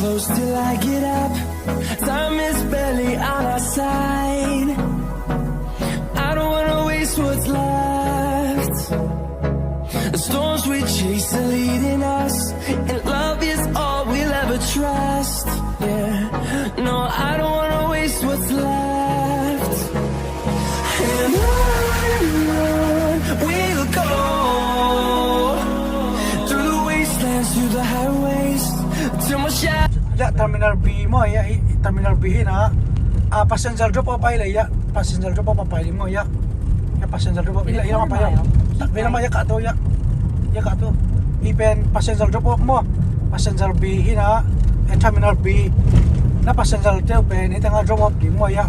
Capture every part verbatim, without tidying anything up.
Till I get up, time is barely on our side. I don't wanna waste what's left. The storms we chase are leading us, and love is all we'll ever trust. Yeah, no, I don't wanna waste what's left. And on we'll go, through the wastelands, through the highways, till my shadow. Ya, Terminal B maw, ya, i, i Terminal B hi na. Ah, passenger drop off ai le, ya, passenger drop off a pai ding maw, ya. Ya, passenger drop off, ya, ya, pai ya. Vei lam ah ya kah to, ya. Ya kah to. Hih pen passenger drop off maw. Passenger B hi na. Eh, Terminal B. Na passenger te uh pen hih tengah drop off ding maw, ya.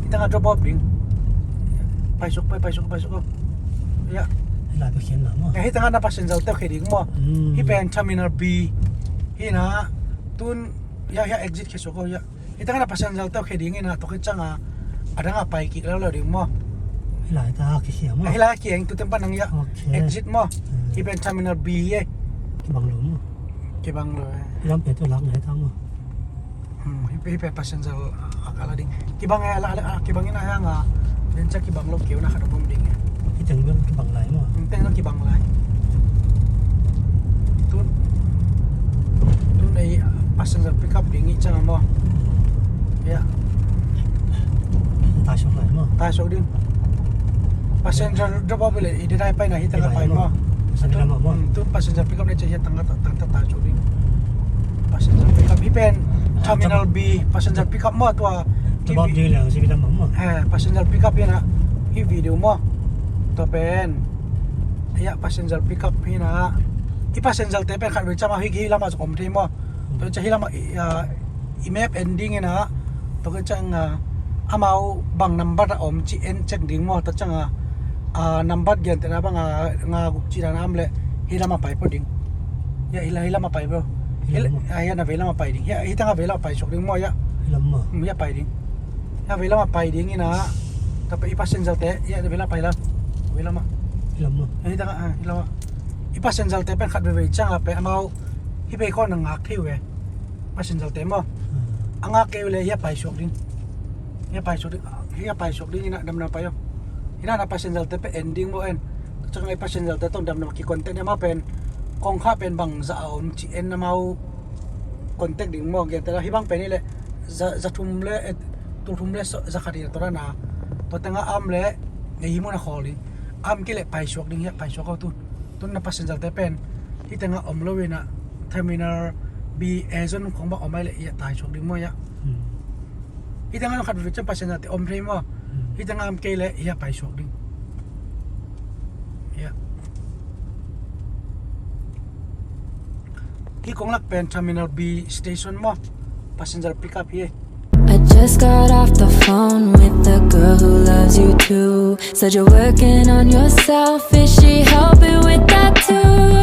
Hih tengah drop off ding. Pai suk, pai, pai suk, pai suk. Ya. Hih lai pen khian na maw. Ya, hih tengah na passenger te uh khia ding maw. Hmm. Hih pen Terminal B hi na. Tun, ya, ya, exit khia suk, ya. Hih tengah na passenger te uh khia ding hi na, tua khit ciangin a dang a pai kik lo lo ding maw. Hih lai ta khia khia maw. Hih lai khia ing, tu teng pan nang ya. Okay. Exit maw. Hmm. Hih pen Terminal B hi e. Kibang lo maw. Kibang lo e. Hih lam pen tu lak nai ta maw. Hmm, hih pen, hih pen passenger a kah la ding. Kibang e, la, la, la, kibang in a hiang a. Den ciang kibang lo keu na khat om ding e. Hih teng bel kibang lai maw. Hmm, teng bel kibang lai. Tun, tun ei passenger pick up ding i ciang maw. Ya. Tai sok lai maw. Tai sok ding. Passenger drop off le i dai pai na hih teng pai maw. Passenger maw. Hmm, tun passenger pick up le ciang hih teng ta, teng ta tai sok ding. Passenger pick up hih pen Terminal B passenger pick up maw tua. Drop off ding le si pick up maw. Eh, passenger pick up hi na. Hih video maw. Tua pen. Ya, passenger pick up hi na. I passenger te pen khat vei ciang a hih, hih lam ah zong om thei maw. Tua ciang hih lam ah i, ah, i map en ding hi na. Tua ciang, ah, amau bang nambat a om ci en check ding maw. Tua ciang, ah, ah, nambat gentehna bang, ah, nga guk ci dan a om le hih lam ah pai pah ding. Ya, hih la, hih lam ah pai pah. Hih lam ah. Ah, ya, na vei lam ah pai ding. Ya, hih teng a vei lam ah pai sok ding maw, ya. Hih lam ah. Hmm, ya pai ding. Ya, vei lam ah pai ding hi na. Tua pen i passenger te, ya, vei lam ah pai la. Vei lam ah. Hih lam ah. Ya, hih teng a, ah, hih lam ah. I passenger te pen khat vei vei ciang a pen amau hih vei khawng na ngak thei uh e. Passenger te maw. Hmm. A ngak kei uh le hih a pai suak ding. Hih a pai suak ding. Hih a pai suak ding hi na, dam na pai aw. Hih na na passenger te pen en ding maw en. Ciang a i passenger te tawh dam na ki contact ni amau pen. Kong kha pen bang za a om ci en amau contact ding maw. Gentehna hih bang pen hi le za, za thum le, eh, tul thum le za khat hi na tua na. Tua teng a om le, eh, hih mun a khawl ding. Om kei le pai suak ding, hih a pai suak aw tu. Tun na passenger te pen hih teng a om lo hi na, Terminal B A zone khong bang om ai le hih a tai suak ding maw ya. Hmm. Hih teng a khat vei ciang passenger te om thei maw. Hmm. Hih teng a om kei le hih a pai suak ding. Ya. Hih kong lak pen Terminal B station maw. Passenger pick up hi. I just got off the phone with the girl who loves you too. Said you're working on yourself, is she helping with that too?